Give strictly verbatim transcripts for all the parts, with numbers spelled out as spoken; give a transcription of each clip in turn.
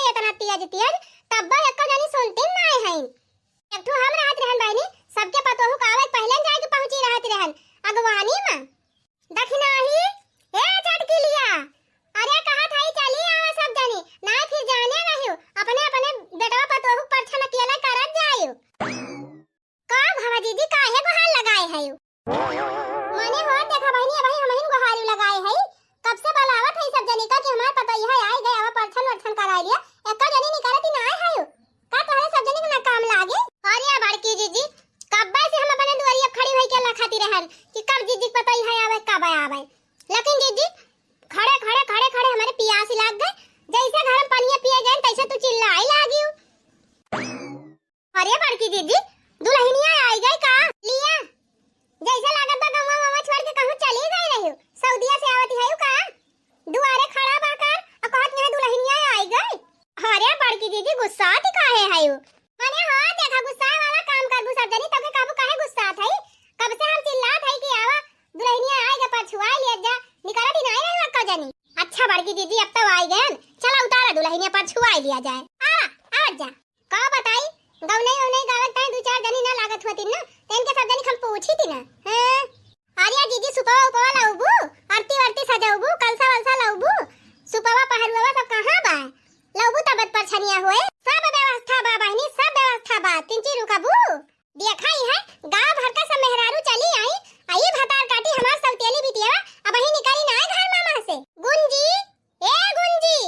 एतना तेज तेज, तब्बो एक्को जनी सुनतिन नाय हईन। एक ठो हम रहत रहन बहिनी, सबके पतोहू का आवत पहिले जाए के पहुँची रहत रहन अगवानी मा। दखिनाही, ए चटकिलिया, अरे कहत हई चली आवा सब जनी, नाय फिर जाने रहियो, अपने अपने बेटवा पतोहू परछन अकेला करत जाइयो। का भवा जीजी, काहे गोहार लगाए हयो? मने हो, देखा बहिनी, अबही हमहिन गोहारी लगाए हई। कब से बलावत हई सब जनी का कि हमार पतोहिया आई गए, आवा परछन वरछन कराई लिया। एक्को जनी निकरत ही नाय हयो। का तोहरे सब जनी के ना काम लागे? अरे बड़की जीजी, कब्बे से हम अपने दुआरी अब खड़ी होई के लखाती रहन कि कब जीजी के पतोहिया आवे, कब आवे। लेकिन जीजी, खड़े, खड़े, खड़े, खड़े हमरे पियास लाग गए। जैसे घर में पनिया पिए गए, तैसे तू चिल्लाई लागियो। अरे बड़की दीदी, दुल्हनिया आई गई का? लिया, जैसे लागत बा गौवा वौवा छोड़ के कहूँ चली गई रही। सऊदिया से आवत हयू का? दुआरे खड़ा बा कर, आ कहत यहाँ दुल्हनिया आई गई। अरे बड़की दीदी, गुस्सात काहे हयू? मने हो, देखा, गुस्सा वाला काम करबू सब जनी, तोके कहबू काहे गुस्सात हई? कब से हम चिल्लात हई कि आवा, दुल्हनिया आई जा, परछुआई लिया जा, निकलत ही नाई रही एक्को जनी। अच्छा बड़की दीदी, अब तो आई गयन, चला उतारा दुल्हनिया, परछुआई लिया जाए। आवा, आवत जा। का बताई, गौनई औनई गावत ताई दू चार जनी ना लागत होती ना, त इनके सब जनी हम पूछी थी ना। हाँ? अरे जीजी, सुपवा उपवा लउबू, आरती वारती सजउबू, कलसा वलसा लउबू, सुपवा पहरुआ सब कहाँ बा? लउबू तबत परछनिया होए। सब व्यवस्था बा बहिनी, सब व्यवस्था बा, तिनची रुकबू। देखा ही है, गाँव भर का सब मेहरारू चली आई, आई भतार काटी हमार सौतेली बिटिया, अबही निकली ना घर मामा से। गुंजी, ए गुंजी।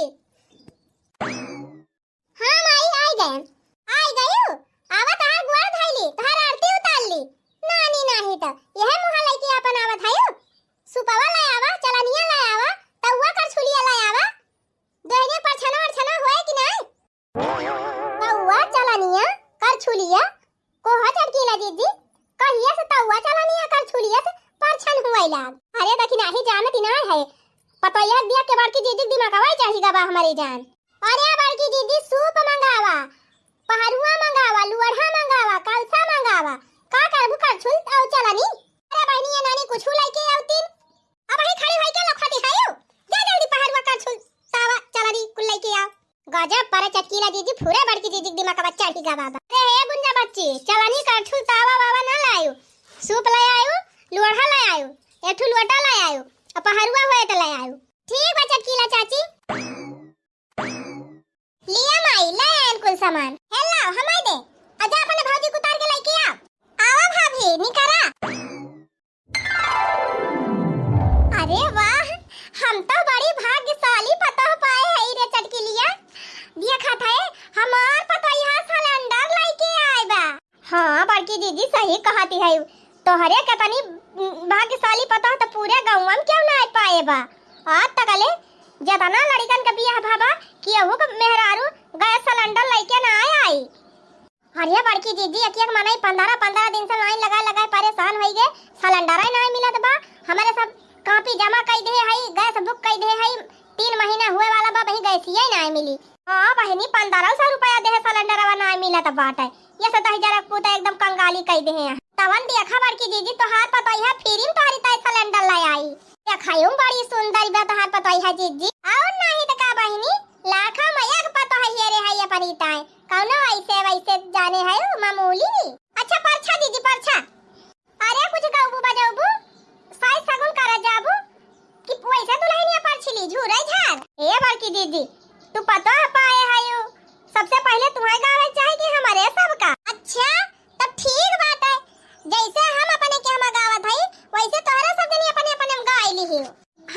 हाँ माई, आई गयन। आई गयू? आवा तहार गोड़ धइली, तहार आरती उतार ली। नानी नाही त, यह मुँह लइके आपन आवत हयू। सुपवा ले आवा, चलनिया ले आवा, तउवा करछुलिया ले आवा। दोहनिया परछना वरछना होए कि नाय? तउवा चलनिया, करछुलिया, कोहा चटकीला जीजी, कहिया से तउवा चलनिया करछुलिया से परछन हुआई लाग। अरे दखिनाही जानत ही नाय है, पतोहिया दिया के बड़की जीजी के दिमागवा चढ़ी गवा हमरी जान। अरे बड़की जीजी सूप मंगावा, पहरुआ मंगावा, लुअढ़ा मंगावा, कलसा मंगावा, का करबू करछुल अउ चलनी? अरे बहिनी ये नानी कुछु लइके आवतीन। अबही खड़ी होई के लखती हयू। जा जल्दी पहरुआ करछुल, तावा, चलनी कुल लइके आव। गजब परे चटकीला जीजी, फुरे बड़की जीजी के दिमागवा चढ़ी गवा बा। अरे हे गुंजा बच्ची, चलनी करछुल तावा वावा ना लायू, सूप ले आयू, लोढ़ा ले आयू, एक ठू लोटा ले आयू, अउ पहरुआ होए त ले आयू। ठीक बा चटकीला चाची। लिया माई, ले आयन कुल सामान। हे लाओ, हमाई दे। अजा अपने भौजी के उतार के लइके आ। आवा भाभी, निकरा। अरे वाह, हम तो बड़ी भाग्यशाली पतोह पाए हई रे चटकिलिया। देखत है, हमार पतोहिया सिलेंडर लइके आए बा। हाँ बड़की जीजी, सही कहती है, तोहरे के तनी भाग्यशाली पतोह तो पूरे गौवा में केहू ना पाए बा। आज तक ले जितना लड़िकन के बियाह भवा, केहू के मेहरारू गैस सिलेंडर लइके ना आई। अरे बड़की जीजी, एक एक मनई पन्द्रह पन्द्रह दिन से लाइन लगाए लगाए परेशान होई गए, सिलेंडर ही नाय मिलत बा। हमरे सब कॉपी जमा कई दे हई, गैस बुक कई दे हई, तीन महीना हुए वाला बा, वही गैसिया ही नाय मिली। हाँ बहिनी, पन्द्रह सौ रुपया दे सिलेंडरवा नाय मिलत बाटे, ये से तही जरा पूता एकदम कंगाली कई दे हैं। तवन देखा बड़की जीजी, तोहार पतोहिया फ्री में तोहरी ताई सिलेंडर ले आई। देखा यूं बड़ी सुंदर बा तोहार पतोहिया जीजी, और नाही त का बहिनी, लाखों में एक पतोहिया रे है अपनी ताई। कौनो ऐसे वैसे जाने है उ मामूली। अच्छा परछा दीदी परछा। अरे कुछ गौबू बजौबू, साइज सगुन कर जाबू कि वैसे दुल्हनिया परछिली झूरे झार। ए बड़की दीदी, तू पतोह पाए हयू, सबसे पहले तुहे गावे चाहे कि हमरे सबका? अच्छा, तब ठीक बात है, जैसे हम अपने के हम गावत हई, वैसे तोहरा सब जनी अपने अपने में गाय लिही।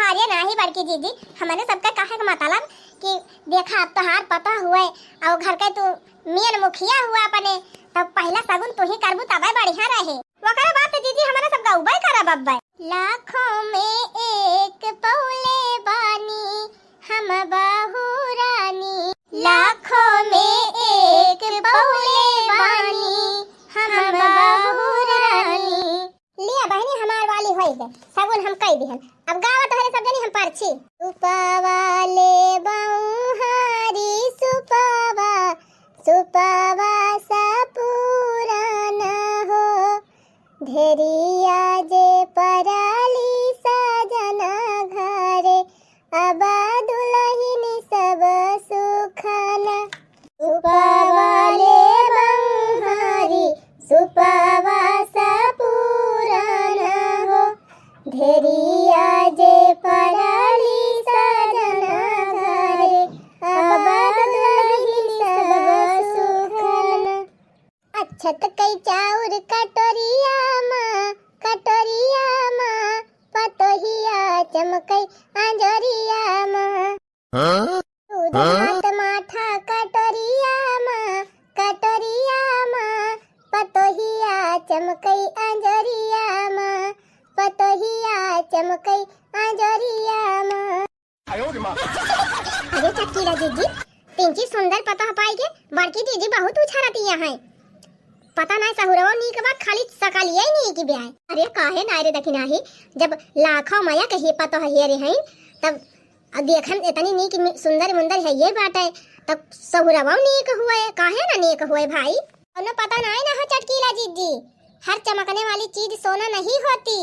अरे नाही बड़की जीजी, हमरे सबका कहे के मतलब कि देखा, अब तोहार पतोह हुए और घर के तू मेन मुखिया हुआ अपने, तब पहला सगुन तू ही करबू तबे बढ़िया रहे। ओकरा बाद तो जीजी हमरे सब गौबे करब अब्बे। लाखों में एक पौले बानी हम बहू रानी, लाखों में एक पौले बानी हम बहू रानी। लिया बहिनी, हमार वाली होई गए, सगुन हम कई दिहन। अब गावा तोहरे सब जनी हम परछी। सुपवा ले बउहारी सुपवा, सुपवा सा पुराना हो, धेरिया जे परली सजना घरे, अब दुलहिन सब सुखना। छटकै चाउर कटोरिया मा, कटोरिया मा, पतोहिया चमकै आंजोरिया मा। हाँ? दूध हाँ? भात माठा कटोरिया मा, कटोरिया मा, पतोहिया चमकै आंजोरिया मा, पतोहिया चमकै आंजोरिया मा। अरे चटकीला जीजी, तिनकी सुंदर पतोह पाई के बड़की जीजी बहुत उछरतिया है। पता नाहीं सहुरवो नीक बा, खाली सकलिये नीक बा। अरे काहे नाहीं रे दखिनाही, जब लाखों मया के ही पतोह हेरे हैं, तब अब देखन इतनी नीक मि-, सुंदर मुंदर है ये बाटे, तब सहुरवो नीक हुए, काहे ना नीक हुए भाई? कौनो पता नाहीं ना हो चटकीला जीजी, हर चमकने वाली चीज सोना नहीं होती,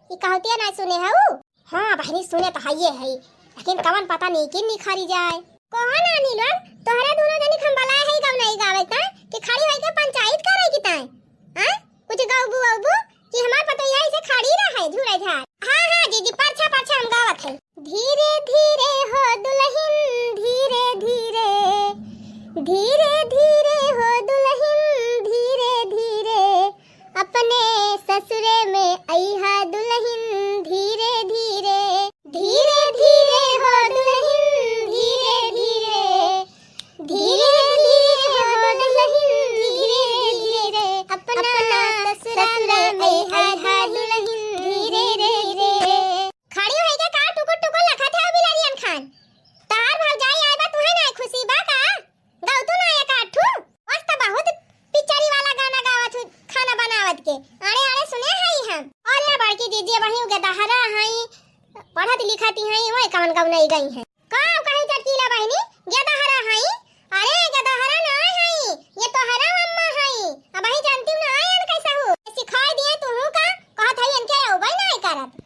ये कहतिया ना सुने हऊ? हाँ बहिनी, सुने त हइये है, लेकिन कवन पता नीकिन निखरी जाए। कहो नानी लोग, तोहरा दुनो जनी के हम बलाए है गवनई गावे त कि खड़ी होइके पंचायत करे की ताई? हाँ? कुछ गौबू औबू कि हमार पतोहिया ऐसे खड़ी रहे झूरे झार? हाँ, हाँ, जीजी, परछा, परछा हम गावत है। धीरे धीरे हो दुलहिन, धीरे धीरे, धीरे धीरे हो दुलहिन, धीरे धीरे, अपने ससुरे में अइहा दुलहिन धीरे धीरे। धीरे धीरे हो दुलहिन धीरे धीरे, धीरे धीरे हो दुलहिन धीरे धीरे, अपना ससुरे में अइहा दुलहिन धीरे धीरे। खड़ी होइके का टुकुर टुकुर लखत है बिलरियन खान? तहार भौजाई आए बा, तुहे ना खुशी बा का? गावतू ना एक आध ठू। आज त बहुत पिक्चरी वाला गाना गावत हूँ, खाना बनावत के। अरे, अरे, सुने हई हम। अरे, बड़की दीदी, वही गेदहरा हई, पढ़त लिखत हई, वही कवन गवनई गई है। का कहीं चटकीला बहिनी, गेदहरा हई? अरे, गेदहरा ना हई, ये तोहरा अम्मा हई। अब वही जानती हूँ ना, आयन कैसा हो? सिखाई दिए तू हूँ का? कहत हई इनके अउबे ना करत।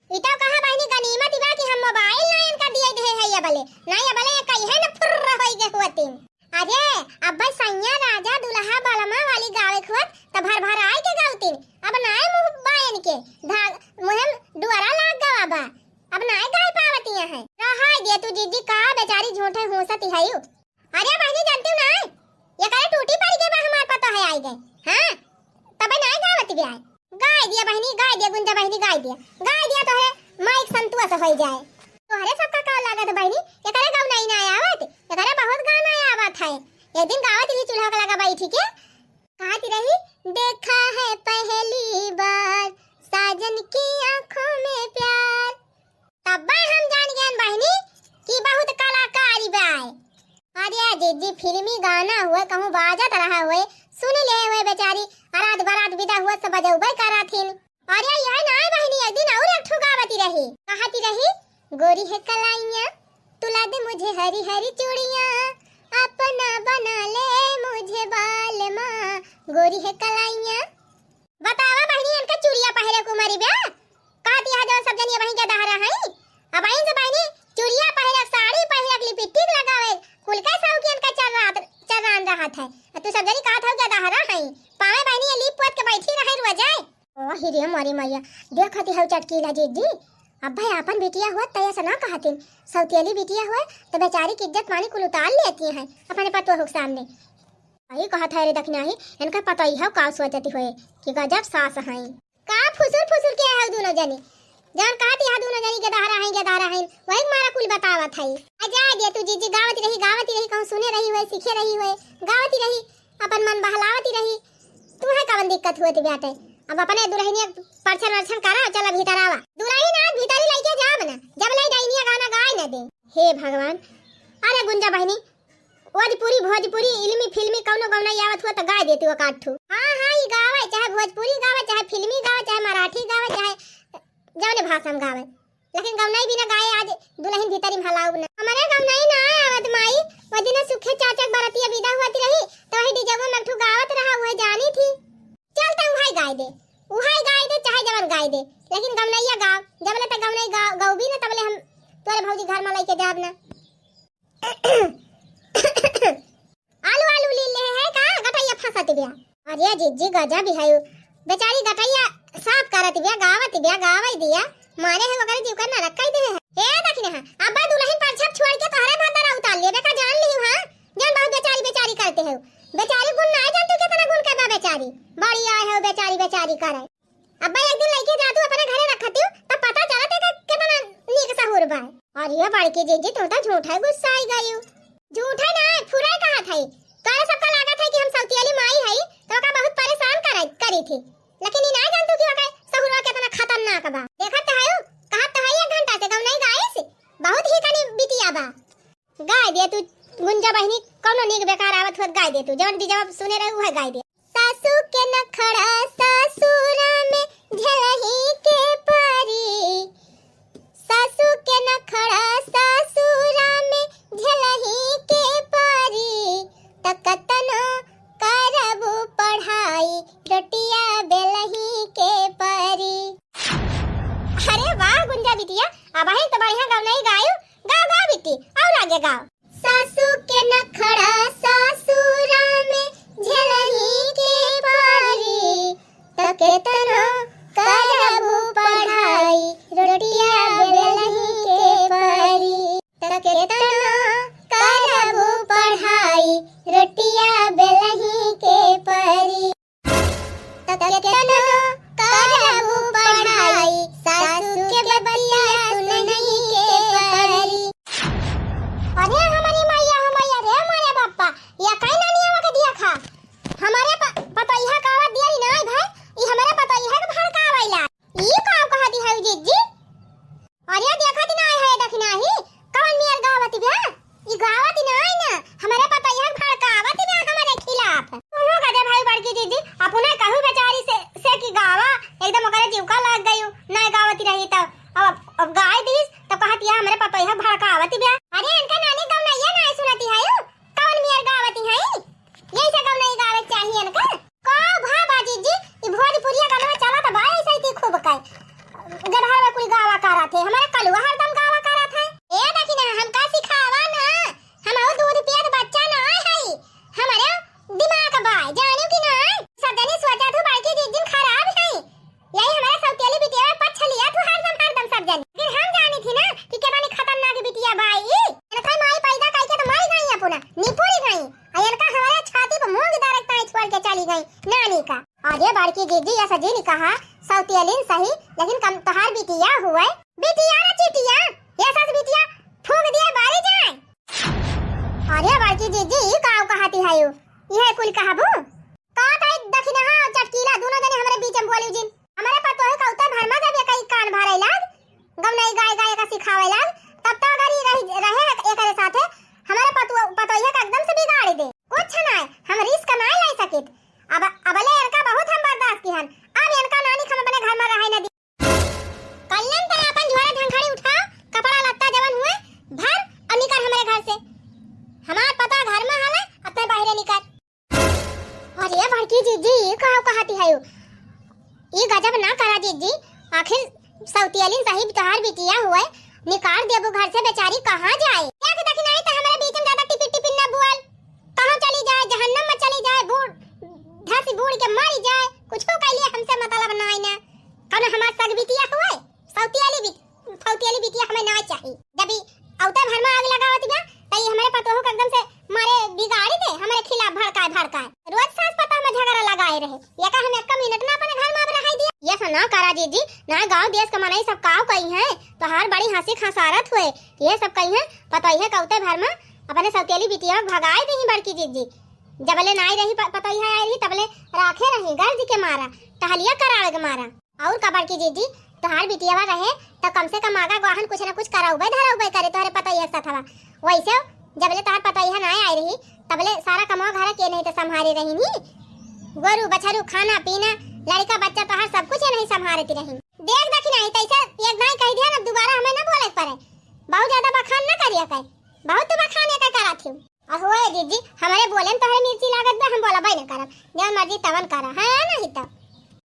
ई तो कहा बहिनी गनीमत बा कि हम मोबाइल ना इनका दिए दे है ये बले। ना ये बले ये कही है ना फुर्र होई गे हुअतिन। अरे, अब सैया राजा दुल्हा बलमा वाली गावे खुअत त भर भर आए के गावतिन। अब ना मुँह बा इनके। धाग, मुँह दुआरा लाग गवा बा। अब ना गाय पावतिया है। रहाय दे तू जीजी का बेचारी झूठे हूसत हयू। अरे बहिनी, जानती हूँ ना, ये करे टूटी पड़ गए बा हमार पता है आई गए। हाँ, तबे ना गावत बिया। गाय दिया बहिनी, गाय दिया गुंजा बहिनी, गाय दिया। गाय दिया तोहरे माइक संतुआ से होई जाए। तोहरे सबका का लागत बहिनी, ये करे गवनई ना आवत, ये करे बहुत गाना आवत है। एक दिन गावत रही चूल्हा के लगा बैठी के, कहती रही, देखा है पहली बार साजन की आंखों में प्यार। तब्बे हम जान गए बहिनी कि बहुत कलाकारी बा। अरे जीजी, फिल्मी गाना हुए, कहूँ बाजत रहा हुए, सुन ले हुए बेचारी, रात बरात विदा हुआ सब बजौबे करा थिन। अरे यह ना बहिनी, एक दिन और एक ठो गावती रही, कहती रही, गोरी है कलाइयाँ, तुला दे मुझे हरी हरी चूड़ियाँ, अपना बना ले मुझे बालमा, गोरी है कलाइयाँ। बतावा बहिनी, इनका चूड़िया पहिरे के उमर बा? कहत हया जौन सब जनी अबहीं गेदहरा हई। अबहीं से बहिनी चूड़िया पहिरे, साड़ी पहिरे, लिपस्टिक लगावे, कुल के शौक इनका चर्रात, चर्रान रहत है। आ तू सब जनी कहत हऊ गेदहरा हई। पावे बहिनी ये लीप पोत के बैठी रहे रोजे। ओ हिरे मोरी मैया, देखत हऊ चटकीला जीजी। अब भाई आपन बिटिया हुआ त ऐसा ना कहतिन, सौतेली बिटिया हुआ त बेचारी की इज्जत पानी कुल उतार लेती हैं अपने पतोहू के सामने। वही कहत है रे दखिनाही, इनका पता ही है का सोचती होए कि गजब सास हैं। का फुसुर फुसुर के है दुनो जनी? जौन कहत है दुनो जनी गेदहरा हैं, गेदहरा हैं, वही मारा कुल बतावत है। आ जाए दे तू जीजी, गावत रही, गावत रही, कहूँ सुने रही होए, सीखे रही होए, गावत रही, अपन मन बहलावत रही। तू है कवन दिक्कत हुए थे बेटे? अब अपने दुल्हनिया परछन वरछन करा, चला भीतर आवा। दुल्हन आज भीतर ही लेके जाब ना, जब ले डैनिया गाना गाए न दे। हे भगवान, अरे गुंजा बहिनी, भोजपुरी, भोजपुरी, इल्मी, फिल्मी, कौनो गौना आवत हुआ त गाय देती वो काठू। हाँ, हाँ, ई गावे, चाहे भोजपुरी गावे, चाहे फिल्मी गावे, चाहे मराठी गावे, चाहे जौने भाषा में गावे, लेकिन गौनाई बिना गाए आज दुल्हन भीतरी में हलाऊ ना। हमरे गौनाई ना आवत माई, वो दिन सुखे चाचा के बरतिया विदा हुआ रही, तो वही डीजे में एक ठू गावत रहा, वही जानी थी। चल, त उहाई गाय दे, उहाई गाय दे, चाहे जवन गाय दे, लेकिन गवनैया गाव। जबले तक गवनई गाव, गौबी न, तबले हम तोरे भौजी घर में लेके जाब ना। आलू, आलू लील ले है का? गटैया फंसत बिया। अरे जिज्जी, गजब ही है उ। बेचारी गटैया साफ करत बिया, गावत बिया, गावै दिया। मारे है ओकरे जीव का नरक कई दे है। ए दखिनहा, अब्बा दुल्हन पर छप छोड़ के तोहरे भदरा उतार लेबे का जान लिहू, हाँ? जान बहुत बेचारी, बेचारी करते हो। बेचारी गुण ना जान तू कितना गुण के बा बेचारी। अरे, बड़ी आए हो बेचारी, बेचारी करे। अब्बा एक दिन लइके जातू अपने घरे रखतियो, तब पता चलत है कि केतना नीक सहूर बा। अरे बड़की जीजी, तू तो झूठा गुस्साई गयू। झूठा ना, फुराई कहत है। तोरे सबका लागत है कि हम सौतियली माई है, तो ओका बहुत परेशान करे, करी थी। लेकिन ई ना जानतू कि ओका सहुरवा केतना खतरनाक बा। देखत तो है, कहत तो है एक घंटा से गौनई गाइस, बहुत ही कनी बिटिया बा। गाय दे तू गुंजा बहिनी, कौनो नीक बेकार आवत होत गाय दे तू, जवन बीजवा सुने रहे उहे गाय दे। सासू के नखड़ा ससुरा में झेलही के परी, सासू के नखड़ा ससुरा में झेलही के परी, त कतनो करबू पढ़ाई रोटिया बेलही के परी। अरे वाह गुंजा बिटिया, अबहिन तो बढ़िया गवनई गायू, गाओ गाओ बिट्टी, और आगे गाओ। सासू के नखड़ा ससुरा में झेलही के परी, त केतनो करबू पढ़ाई रोटिया बेलही के परी, त केतनो करबू पढ़ाई रोटिया बेलही के परी। त केतनो करबू पढ़ाई, सासू के बतिया सुनही के परी। अरे हमारी मैया, हो मैया रे, मोरे बापा, या काई नानी आवा के दिया खा? हमारे प-, पतोहिया का आवा दिया री ना भाई, ई हमारे पतोहिया के भड़कावैला। ई का कहती है जीजी? अरे देखत नाही है, देखी नाही, कवन मेर गावत बा? ई गावत नाही ना, हमरे पतोहिया के भड़कावत बा हमरे खिलाफ। सुनो गजब है बड़की जीजी, अपने कहू बेचारी से, से कि गावा, एकदम ओकरे जीव का लाग गयू, ना गावत रही तब। अब, अब गाय दीस, तब कहत या हमरे पतोहिया के भड़कावत बा। अरे इनका नानी गवनैया नाही सुनती है, कवन मेर गावत है? यही से गवनई गावे चाहिए इनका। का भा बाजी जी, ई भोजपुरिया गनवा चलत बा ऐसे ही खूब कई। जब हर कोई गावा करत है, हमारे कलुआ हरदम गावा करत है। ए देखी ना, हमका सिखावा ना, हम और दूध पियत बच्चा ना है, हमारे दिमाग बा, जानियो कि ना? सब जनी सोचत हो बड़की दीदी खराब है, यही हमारे सौतेली बिटिया में पक्ष लिया तू हरदम, हरदम सब जनी। लेकिन हम जानी थी ना कि केतनी खतरनाक बिटिया बा ई। इनका माई पैदा करके तो मारी गई अपना, निपुरी गई। आ इनका हमारे छाती पे मूंग डालत ताई छोड़ के चली गई नानी का। अरे बड़की जीजी, ऐसा जी नहीं कहा, सौतेलिन सही, लेकिन कम तोहार बिटिया हुए। बिटिया ना चिटिया, ये सास बिटिया फूंक दिए बारी जाए। अरे बड़की जीजी, ई का कहती है यू? यह कुल कहबू? का ताई दखिनहा और चटकीला दोनों जने हमरे बीच में बोली जिन। हमरे पतोह का उतर भरमा जब ये कई कान भरे लाग, गवनई गाय गाय का सिखावे लाग, तब तो अगर ई रही, रहे एकरे साथे, हमरे पतोह, पतोहिया का एकदम से बिगाड़ी दे। कुछ नाय, हम रिस्क नाय ले सकित। अब, अबले इनका बहुत हम बर्दाश्त किहन। अब इनका नानी हम अपने घर में रहे न दी। कल्लन तै अपन झोरा झंखड़ी उठाओ, कपड़ा लत्ता जवन हुए भर और निकर हमरे घर से। हमार पता घर में हाले, अब तै बाहरे निकर। अरे बड़की जीजी, ई का कहती है यू? ई गजब ना करा जीजी, आखिर सौतियलिन सही तोहार बिटिया हुए, निकाल देबू घर से, बेचारी कहाँ जाए? देख दखिनाई तो हमारे बीच में ज्यादा टिपिन टिपिन ना बुआल, कहाँ चली जाए, जहन्नम में चली जाए, बूढ़ धसी बूढ़ के मरी जाए, कुछ कह लिए हमसे मतलब ना है ना, कौन हमार सग बिटिया हुए, सौतियली बिट फौतियली बिटिया हमें ना चाही। जब ई औते भर में आग लगावत बा, त ई हमरे पतोहू के एकदम से मारे बिगाड़ी दे, हमरे खिलाफ भड़काए, भड़काए। रोज सास पतोह में झगड़ा लगाए रहे। ये का हम एक मिनट ना अपने घर में अब रहाई दिया? ये सब ना करा जीजी, ना गाँव देश के मनई सब काव कही हैं, तोहार बड़ी हंसी खसारत हुए। ये सब कही हैं, पतोहिया के औते भर में अपने सौतेली बिटिया भगाए दही बड़की जीजी। जबले नाई रही प-, पतोहिया आई रही, तबले राखे रही, गर्ज के मारा, टहलिया करावे के मारा। और का बड़की जीजी, तोहार बिटियावा रहे, त कम से कम आगा गवाहन कुछ ना कुछ करउबे धरउबे करे तोहरे पतोहिया के साथवा। वैसे जबले तोहार पतोहिया ना आई रही, तबले सारा कमवा घर के नहीं तो संभारे रही नी। गोरू, बछरू, खाना, पीना, लड़का, बच्चा, तोहार सब कुछ ये नहीं संभारती रही। देख दखिनाई, तैसे एक दाई कह दिया ना, दोबारा हमें ना बोले के पड़े। बहुत ज्यादा बखान ना करिया कर, बहुत तू बखान ये कर करा थी। अहो ए जीजी, हमरे बोले में तोहरे मिर्ची लागत बा, हम बोलबे न करब, जवन मर्जी तवन करा, हाँ नहीं तो।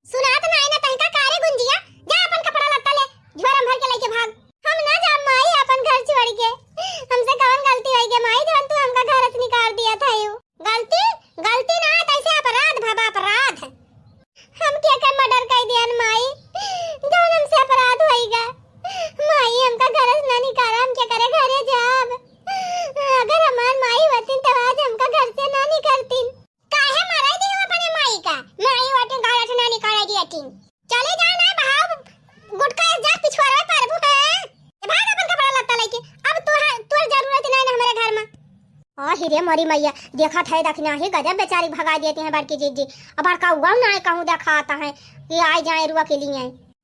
सुनात नाई ना तहका कारे गुंजिया, जा अपन कपड़ा लत्ता ले, झोरा में भर के लेके भाग। हम ना जाब माई अपन घर छोड़ के, हमसे कवन गलती होई गे माई, जवन तू हमका घर से निकाल दिया था यू। गलती, गलती ना, तैसे अपराध भवा, अपराध। हम के के मर्डर कर दियन माई, जौन हमसे अपराध होइगा। माई, हमका घर से ना निकाला, हम के करे घरे जाब। अगर हमार माई होतिन, तो आज हमका घर से ना निकलतिन। काहे मराई दियो अपने माई का? मोरी मैया, देखत है दखिना ही गजब बेचारी भगाइ देती हैं बड़की जिज्जी। अब बड़का हुआ ना है कहूँ देखाता है कि आइ जाए रुआ के लिए।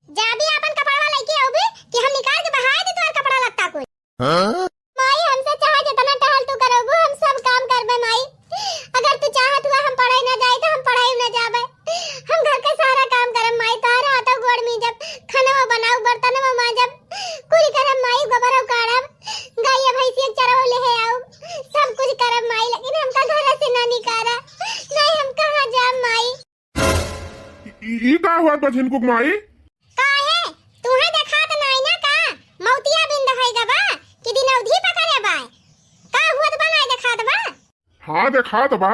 जा भी आपन कपड़वा लइके आउबे कि हम निकाल के बहाइ दे तोहर कपड़ा लत्ता कुल। हाँ? माई, हमसे चाहे जितना टहल तू करबू, हम सब काम करबे माई। अगर तू चाहत हुआ हम पढ़ाई ना जाए तो हम पढ़ाई ना जाबे। हम घर के सारा काम करब माई, तोहरे हाथों गोड़ मीजब, खानवा बनाऊ, बर्तनवा माजब, कुल करब माई, गोबर उकाड़ब, गाय भैंसिया के चरवा लेहे आऊ, सब कुछ करब माई, लेकिन हमका घर से ना निकाला। नहीं, हम कहाँ जाब माई? ई, ई का हुआ बा झिनकुक माई? काहे? तुहे देखात नाई ना का? मौतिया बिंद है गबा कि दिन अवधि पकड़े बाय? का हुआ बा, नाई देखात बा? हाँ, देखात बा।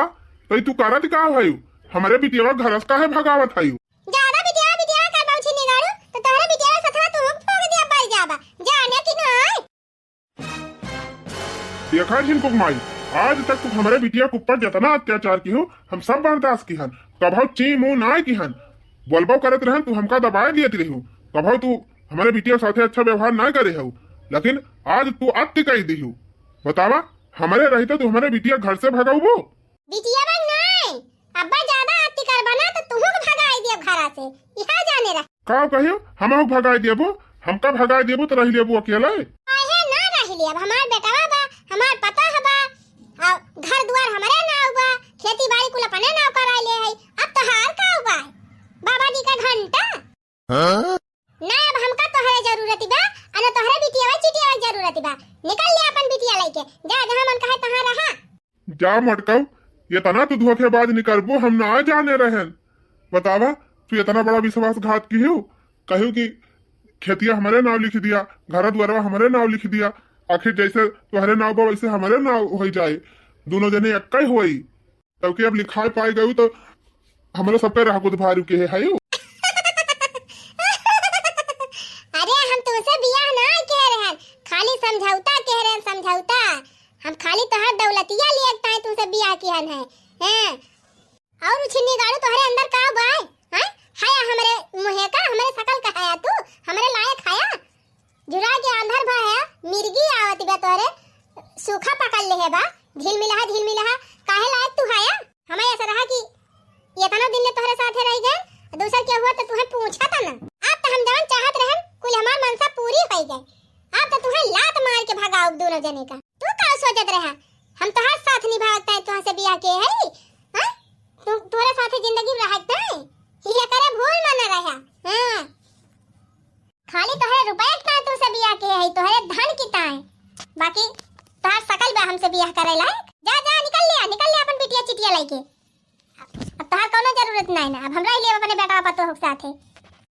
तई तू करत का है? हमरे बिटिया घर से काहे भगावत है? ज्यादा बिटिया, बिटिया कर बाउछी निगारू, तो तोहरे बिटिया सथवा तू हुक फोड़ दिया पड़ जाबा। जाने कि नाई? देखा झिनकुक माई, आज तक तू हमरे बिटिया के ऊपर जितना अत्याचार किहू, हम सब बर्दाश्त किहन। कभौ ची मुँह नाय किहन। बोलबो करत रहन, तू हमका दबाए दियत रहू। कभौ तू हमरे बिटिया के साथे अच्छा व्यवहार नाय करे हऊ, लेकिन आज तू अति कई दिहू। बतावा, हमरे रहते तू हमरे बिटिया घर से भगौबू? बिटिया बन नाय, अब्बा ज्यादा अति करबा ना तो तुहू के भगाई दियब घरा से, इहा जाने रह। का कहियो, हमहू भगाई देबू? हमका भगाई देबू तो रह लेबू अकेले? काहे ना रह लेब, हमार बेटवा बा, हमार पतोह बा, आ घर दुआर हमरे नाव बा, खेती बाड़ी कुल अपने नाव कराई ले है, अब तोहार का बा? बाबा जी का घंटा? हाँ? ना अब हमका तोहरे जरूरत बा, आ ना तोहरे बिटिया चिटिया जरूरत बा। निकल ले अपन बिटिया लइके, जा जहाँ मन कहे तहाँ रहा। जा मटकऊ, इतना तू धोखेबाज निकरबू, हम ना जाने रहन। बतावा, तू इतना बड़ा विश्वासघात किहू, कहू कि खेतिया हमरे नाव लिख दिया, घर दुआरवा हमरे नाव लिख दिया, आखिर जैसे तोहरे नाव बा वैसे हमरे नाव होइ जाए, दोनों जने एक्कै होई। तब कि अब लिखाए पाए गयू तो हमरे सबके राह गुद भारी के है, है यू। अरे हम तुमसे बियाह ना कह रहन, खाली समझौता कह रहन, समझौता। हम खाली तोहार दौलतिया लिए ताई तुमसे बियाह किहन है, हैं? और उ छिन्नी गाड़ू तोहरे अंदर का बा, हैं? हया हमरे मुँहे का, हमरे शकल का हया तू, हमरे लायक हया? जुरा के आंधर भा है, मिर्गी आवत बा तोहरे, सूखा पकड़ लेहे बा, झिलमिलहा, झिलमिलहा, काहे लायक तू हया? हमें ऐसा रहा कि इतना दिन ले तोहरे साथे रह गए, दूसर के हुआ तो तुहे पूछा था ना। अब तो हम जवन चाहत रहन, कुल हमार मनसा पूरी होइ गए। अब तो तुहे लात मार के भगाउब दोनों जने का। तू का सोचत रहा? हम तोहार साथ निभावत ताई तोहार से बियाह के है, हाँ? तू, तोहरे साथे जिंदगी में रहत ताई, ये करे भूल में न रहा। हाँ। खाली तोहरे रुपया के ताई तुमसे बियाह के है, तोहरे धन की ताई। बाकी तोहार शकल बा हमसे बियाह करे लायक। जा, जा, निकल लिया, निकल लिया अपन बिटिया चिटिया लइके। अब तोहार कौनो जरूरत नहीं ना, अब हमरा ही लिए अपने बेटा पतोह के साथे।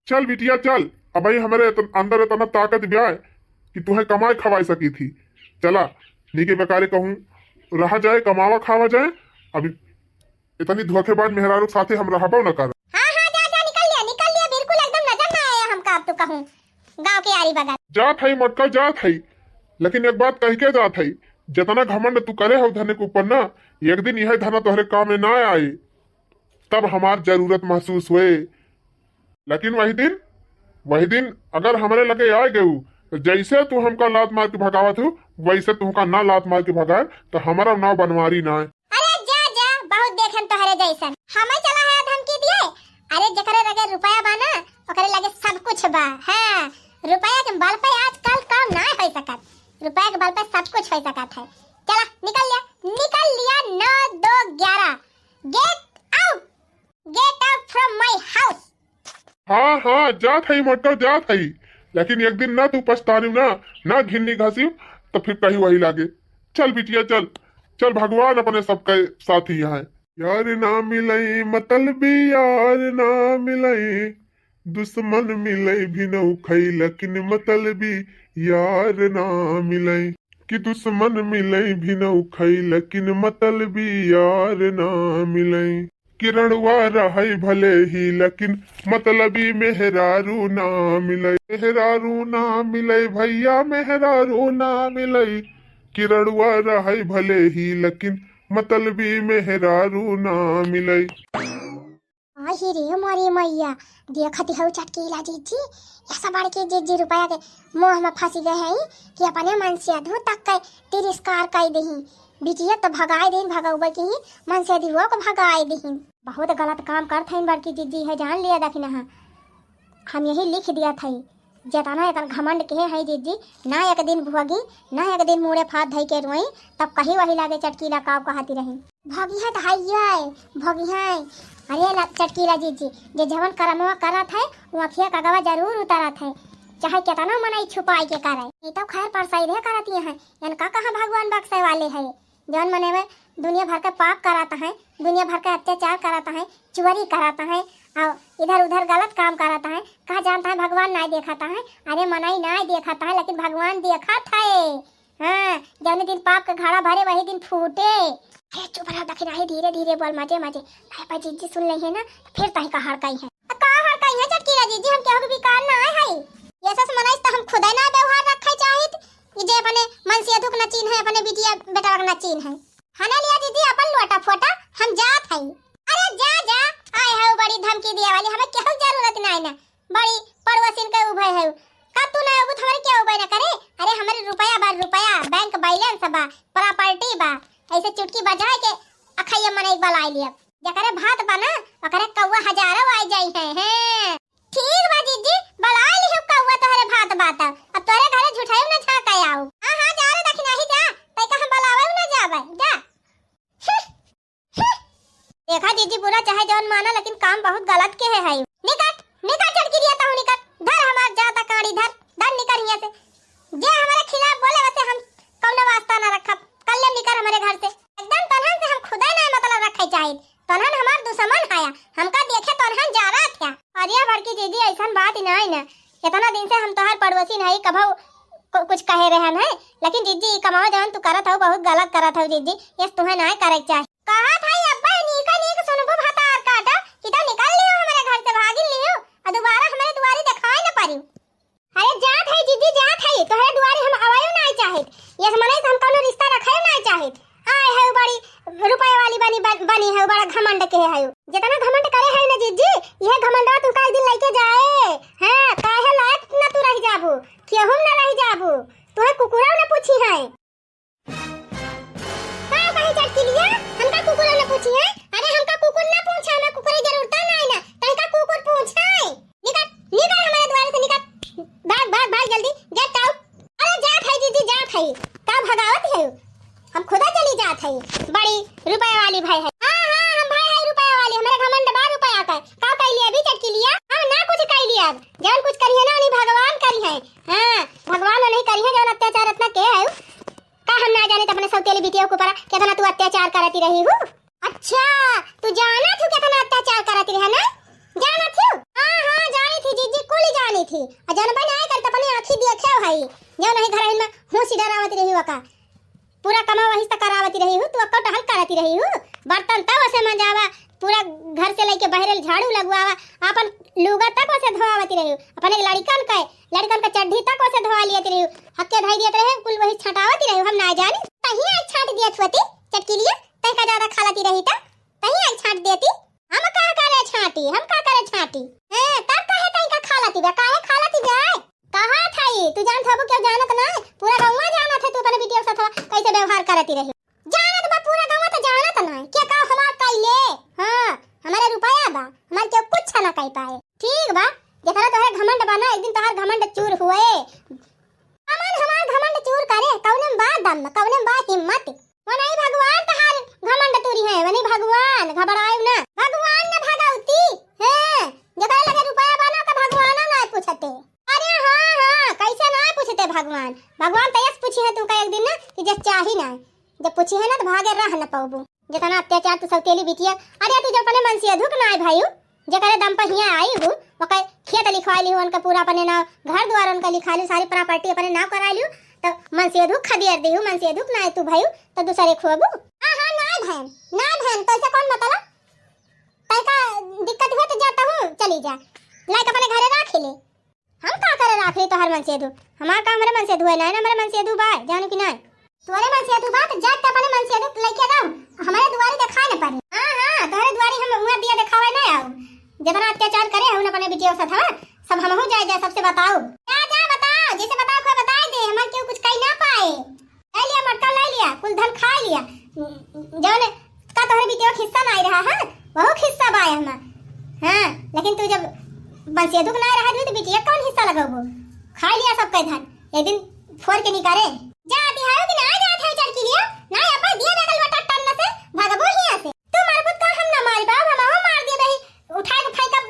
चल बिटिया चल, अब भाई हमरे इतन-, अंदर इतना ताकत बा कि तुहे कमाए खवाए सकी थी। चला, नीके बेकारे कहूँ रहा जाए, कमावा खावा जाए। अभी इतनी धोखेबाज मेहरारू के साथे हम रहबो न कर। हाँ, हाँ, जा, जा, निकल लिया, निकल लिया, बिल्कुल एकदम नजर ना आया हमका अब तो कहूँ गाँव के आरी बगल। जात है मटका, जात है, लेकिन एक बात कह के जात है, जितना घमंड तू करे हो धने के ऊपर ना, एक दिन यह धना तोहरे काम में ना आए, तब हमार जरूरत महसूस होए। लेकिन वही दिन, वही दिन अगर हमरे लगे आ गऊ, तो जैसे तू हमका लात मार के भगावत हो, वैसे तुहका ना लात मार के भगाए, तो हमारा नाव बनवारी ना है। अरे जा, जा, बहुत देखन तोहरे जैसन। हमें चला है धमकी दिए। अरे जकरे लगे रुपया बा ना, ओकरे लगे सब कुछ बा। हाँ, रुपया के बल पे आजकल काम ना हो सकत, रुपया के बल पे सब कुछ हो सकत है। चला, निकल लिया, निकल लिया, नौ दो ग्यारह। Get out! Get out from my house! हाँ, हाँ, जात हई मोटो, जात हई, लेकिन एक दिन ना तू पछतानियो ना, ना घिन्नी घसियो, तो फिर कही वही लागे। चल बिटिया, चल, चल, भगवान अपने सबके साथी हैं। यार ना मिलई मतलबी, यार ना मिलई, दुश्मन मिलई भी नौ खई, लेकिन मतलबी यार ना मिलई। कि दुश्मन मिलई भी नौ खई, लेकिन मतलबी यार ना मिलई। कि रड़ुआ रहई भले ही, लेकिन मतलबी मेहरारू ना मिलई। मेहरारू ना मिलई भैया, मेहरारू ना मिलई। कि रड़ुआ रहई भले ही, लेकिन मतलबी मेहरारू ना मिलई। आही रे मोरी मैया, देखत हऊ चटकीला जिज्जी, ऐसा बड़की जिज्जी रुपया के मोह में फंसी गए हैं कि अपने मन से अधू तक के तिरस्कार कर दही। बिटिया तो भगाए दिन भगउबे की ही, मनसेधुओ को भगाए दिन। बहुत गलत काम करत हइन बड़की जिज्जी है, जान लिया दखिनहा। हम यही लिख दिया थई, जेतना एकर घमंड के है जिज्जी, ना एक दिन भोगी, ना एक दिन मुड़े फात धई के रोई, तब कही वही लागे चटकीला काव कहती रही। भोगी है तो हइये, भोगी है। अरे ला-, चटकीला जिज्जी, जे जवन करमवा करत है, वो अखिया का गवा जरूर उतरत है, चाहे केतना मनई छुपाई के करे। ई तो खैर परसाई रे करती है, इनका कहाँ भगवान बक्से वाले है। जौन मने में दुनिया भर के पाप कराता है, दुनिया भर के अत्याचार कराता है, चोरी कराता है, और इधर उधर गलत काम कराता है, का जानता है भगवान नाय देखाता है, अरे मनई नाय देखाता है, लेकिन भगवान देखात है। हाँ, जौने दिन पाप के घड़ा भरे वही दिन फूटे। अरे चुप रह दखिनहा, धीरे धीरे बोल, मजे मजे। भाई, भाई, जिज्जी सुन लई है ना, तो फिर तही का हड़काई है। का हड़काई है चटकीला जिज्जी, हम केहू के बेकार ना आए हई। ये सस मनई से तो हम खुदे ना व्यवहार रखे चाहित। ई जे अपने मनसेधु के ना चीन्हे, अपने बिटिया बेटवा के ना चीन्हे। हने लिया जिज्जी अपन लोटा फोटा, हम जात हई। अरे जा, जा, आए हऊ बड़ी धमकी दिया वाली, हमें केहू के जरूरत नाई ना। बड़ी पड़ोसिन के उभे हऊ। का तू ना अबू तो हमरे के उभे ना करे? अरे हमरे रुपया बा, रुपया, बैंक बैलेंस बा, प्रॉपर्टी बा, ऐसे चुटकी बजाए के अखैया मनई के बलाई लिया। जकरे भात बा ना, ओकरे कौआ हजारों आई जाई है, हैं। ठीक बा जिज्जी, बलाई लिहू कौआ तोहरे भात बा त। अब तोहरे घरे झुठाई ना झाँका आऊ। हाँ, हाँ, जा रे दखिनहा जा, तई का हम बलावे ना जाबे, जा। देखा जिज्जी, बुरा चाहे जौन माना, लेकिन काम बहुत गलत के है, है। निकट, निकट चटकीलिया तहू निकट। धर हमार जाता काड़ी, धर, धर निकर हियाँ से। जे हमारे खिलाफ बोले, वसे हम कौनो वास्ता ना रखब। कल्ले निकर हमारे घर से। एकदम तोन्हन से हम खुदे ना मतलब रखे चाहित। तोन्हन हमार दुश्मन हया, हमका देखे तोन्हन जा रहा था। अरे बड़की जिज्जी, ऐसन बात ही नाई ना। इतना दिन से हम तोहार पड़ोसिन हई, कभऊ कु-, कुछ कहे रहन है, लेकिन जिज्जी, ई कमावा जवन तू करत हऊ, बहुत गलत करत हऊ जिज्जी, यस तुहे नाय करे के चाही। कहत हई अब्बे नीक नीक सुनबू भतार काटा, कि तो निकल लियो हमरे घर से, भागिन लियो, आ दोबारा हमरे दुआरी देखाए न परियो। अरे जात हई जिज्जी, जात हई, तोहरे दुआरी हम आवायो नाय चाहित, यस मनई से हम कौनो रिश्ता रखायो नाय चाहित। आए हऊ बड़ी रुपया वाली बनी, बन-, बनी हऊ, बड़ा घमंड के हऊ। जितना घमंड करे हऊ ना जिज्जी, इहे घमंडवा तुमका एक दिन लइके जाए। हाँ, काहे लायक ना तू रह जाबू, केहू ना रह जाबू, तुहे कुकुरा ना पूछी है। का कहे चटकीलिया, हमका कुकुरा ना पूछी है? अरे हमका कुकुर ना पूछे, हमें कुकुर की जरूरत ना है ना, तनका कुकुर पूछे। निकल, निकल हमारे द्वारे से निकल। भाग, भाग, भाग जल्दी, get out। अरे जात हई जिज्जी, जात हई। का भगावत हऊ? हम खुदा चली जात हई। बड़ी रुपया वाली भई है। हाँ, हाँ, हम भई है रुपया वाली। हमरे घमंड बा रुपया का। का कइली अभी चटकीलिया? हम ना कुछ कइली अब। जौन कुछ करिहे ना, उन्हीं भगवान करिहे। हाँ, भगवान उन्हीं करिहे, जौन अत्याचार इतना के है। का हम ना जानित अपने सौतेली बिटिया के ऊपर केतना तू अत्याचार करती रही हू? अच्छा, तू जानत हू केतना अत्याचार करती रहे ना? जानत हू? हाँ, हाँ, जानी थी जिज्जी, कुल जानी थी। आ जनबा ना कर तो अपनी आँखी देखे हई, जौन ही घर में हुसी डरावती रही हू का। पूरा कमा वही से करावती रही हू, तू अक्का टहल करती रही हू। बर्तन तब उसे मंजावा, पूरा घर से लेके बहरे झाड़ू लगवावा, अपन लुगा तक उसे धोआवती रही हू, अपने लड़िकन के, लड़िकन के चड्ढी तक उसे धोआ लियत रही हू, हक्के धई दियत रहे, कुल वही छटावती रही हू, हम ना जानी। तही आज छाट दियत होती चटकीलिया, तई का ज्यादा खालती रही त, तही आई छाट देती। हम का करे छाटी, हम का करे छाटी? हैं, तब काहे तई का खालती बा, काहे खालती बा? कहा थाई, तू जानत हबू, केहू जानत ना, पूरा गौवा जानत है तू अपने बिटिया के साथ कैसे व्यवहार करती रही। जानत बा पूरा गौवा तो जानत ना, के का हमार कइले? हाँ, हमारे रुपया बा, हमार केहू कुछ ना कह पाए। ठीक बा, जितना तोहरे घमंड बा ना, एक दिन तोहार घमंड चूर हुए। अमन हमार घमंड चूर करे, कौने में बा दम, कौने में बा हिम्मत? वनई भगवान तहार घमंड तूरी है, वनई भगवान, घबरायु ना। भगवान न भगवती, हैं, जेकरे लगे रुपया बा ना, ओका भगवान ना पूछते। अरे हाँ, हाँ, कैसे ना पूछते भगवान? भगवान तो यस पूछी है तू का एक दिन ना कि जस चाही ना, जब पूछी है ना तो भागे रह न पाबू। जितना अत्याचार तू सौतेली बिटिया, अरे तू जब अपने मनसेधु के ना भाई, जेकरे दम पर हियाँ आई हूँ, ओकर खेत लिखवा ली हूँ, उनका पूरा अपने नाव, घर द्वार उनका लिखा ली, सारी प्रॉपर्टी अपने नाव करा ली, तो मनसेधु खदेड़ दी हूँ, मनसेधु के ना तू भाई, तो दूसरे खोबू। हाँ, हाँ, ना बहन, ना बहन, तो ऐसे कौन मतलब? तय का दिक्कत हुआ तो जाता हूँ, चली जा, लाइक अपने घरे रख ले। हम का करे राख ली तोहर मनसेधु? हमार का हमरे मनसेधु है, नाय ना हमरे मनसेधु बा, जानू कि नाय? तोहरे मनसेधु बा, तो जा त अपने मनसेधु लइके रहो, हमरे दुआरी देखाए न पड़े। हाँ, हाँ, तोहरे दुआरी हम उहाँ दिया देखावे ना आओ। जितना अत्याचार करे हूँ अपने बिटिया के साथ, हाँ? सब हमहू जाए, जाए, सबसे बताओ। जा, जा, बताओ, जैसे बताओ, कोई बताए दे, हमार केहू कुछ कही ना पाए। ले लिया मटका, ले लिया। क्या, कुल धन खाइ लिया, जौन का तोहरे बिटिया के हिस्सा नाहीं रहा है, वहू के हिस्सा बा एहमा। हाँ, लेकिन तू जब बंसेदू के नाहीं रहा, तो बिटिया के कौन हिस्सा लगबू? खाइ लिया सबके धन, एक दिन फोर के निकारे। जा दिहायो कि ना जात है चटकिलिया, ना अब्बा दिया लगल बा टट्टन से, भगबो हियाँ से। तू मरबू त हम ना मारिबा, हम मार दिए बही, उठाइ के फेंकब,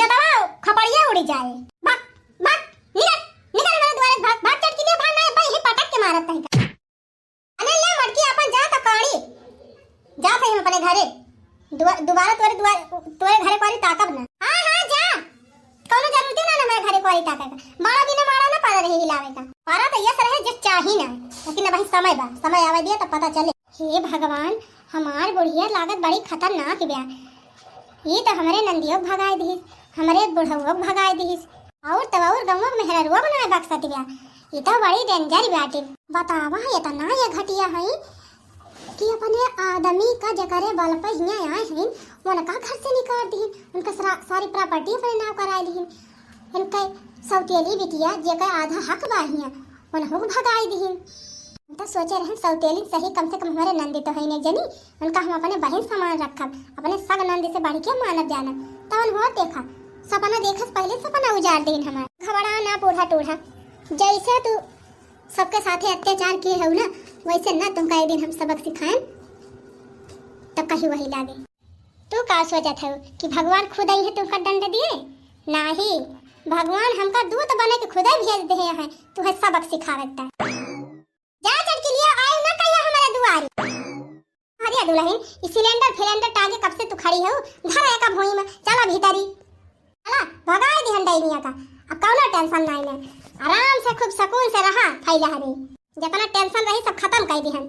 जतवा खपड़िया उड़ि जाए। भाग, भाग, निकल, निकल हमरे दुआरे से, भाग, भाग चटकिलिया, भाग ना अब्बा यही पटक के मारत है। अरे ले मटकी अपन जा त काड़ी। जात है हम अपने घरे। दुआ-, दुबारा तोरे दुआ-, तोरे घरे कोरी ताकब ना। हाँ, हाँ, जा। कौनो जरूरत ना हमारे घरे कोरी ताके का। बड़ा बिना मारा ना पड़ा रहे हिलावे का। पारा तो यस रहे जे चाही ना। लेकिन अब समय बा। समय आवे दिया तब पता चले। हे भगवान, हमार बुढ़िया लागत बड़ी खतरनाक ब्या। ई तो हमरे नंदियो के भगाए दिहिस, हमरे बुढ़उओ के भगाए दिहिस। और तब और गौवा के मेहररुओ के नाय बक्सत ब्या। ई तो बड़ी danger बाटे। बतावा, एतना ये घटिया है कि अपने आदमी का जेकरे बल पे हियाँ आए हैं, उनका घर से निकाल दिहिन, उनका सरा-, सारी property अपने नाव कराए लिहिन। इनके सौतेली बिटिया जेकर आधा हक बा हियाँ, उनहू के भगाई दिहिन। हम तो सोचे रहन सौतेली सही, कम से कम हमारे नंदी तो है नहीं जनी, उनका हम अपने बहिन समान रखब, अपने सग नंदी से बढ़ के मानब जानब। तवन हो देखा, सपना देखस पहले सपना उजाड़ देन हमार। घबरा ना बूढ़ा टूढ़ा, जैसे तू सबके साथे अत्याचार किए हऊ ना, वैसे ना तुमका एक दिन हम सबक सिखाएम, तब कहीं वही लागे। तू का सोचत हऊ कि भगवान खुद आई है तुमका दंड दिए? नाही, भगवान हमका दूत बने के खुदे भेज दे हैं, तुहे सबक सिखावे का। जा चटकिलिया, आए ना कहिया हमारे दुआरे। अरे दुल्हन, ई सिलेंडर फिलेंडर टांगे कब से तू खड़ी हो? धर एका भुई में, चला भीतरी। चला, भगाए दिहन डैनिया का। अब कौनो tension नाई ना, आराम से खूब सुकून से रहा फैला हरी। जितना tension रही सब खत्म कर दिहन।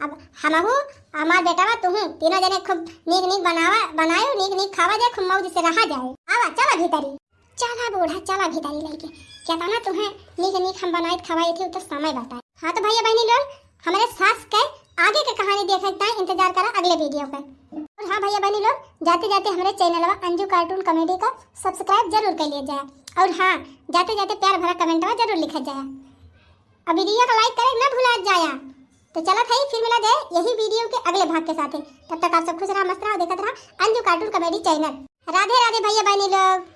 अब हमहू, हमार बेटवा, तुहू, तीनों जने खूब नीक नीक बनावा, बनायो, नीक नीक खावा जाए, खूब मौज से रहा जाए। आवा, चला भीतरी। चला बूढ़ा, चला भीतरी लइके। केतना तुहें नीक नीक हम बनाइत खवाइत ही, उ तो समय बताए। हाँ तो भैया बहनी लोग, हमरे सास के आगे के कहानी देखे के ताई इंतजार करा अगले video पे। और हाँ भैया बहनी लोग, जाते जाते हमरे channelवा अंजू cartoon comedy का subscribe जरूर कर लिया जाए। और हाँ, जाते जाते प्यार भरा commentवा जरूर लिखा जाए। अब video का like करे ना भुला जाया। तो चलत है, फिर मिला जाए यही video के अगले भाग के साथे। तब तक आप सब खुश रहा, मस्त रहा, देखत रहा अंजू cartoon comedy channel। राधे राधे भैया बहनी लोग।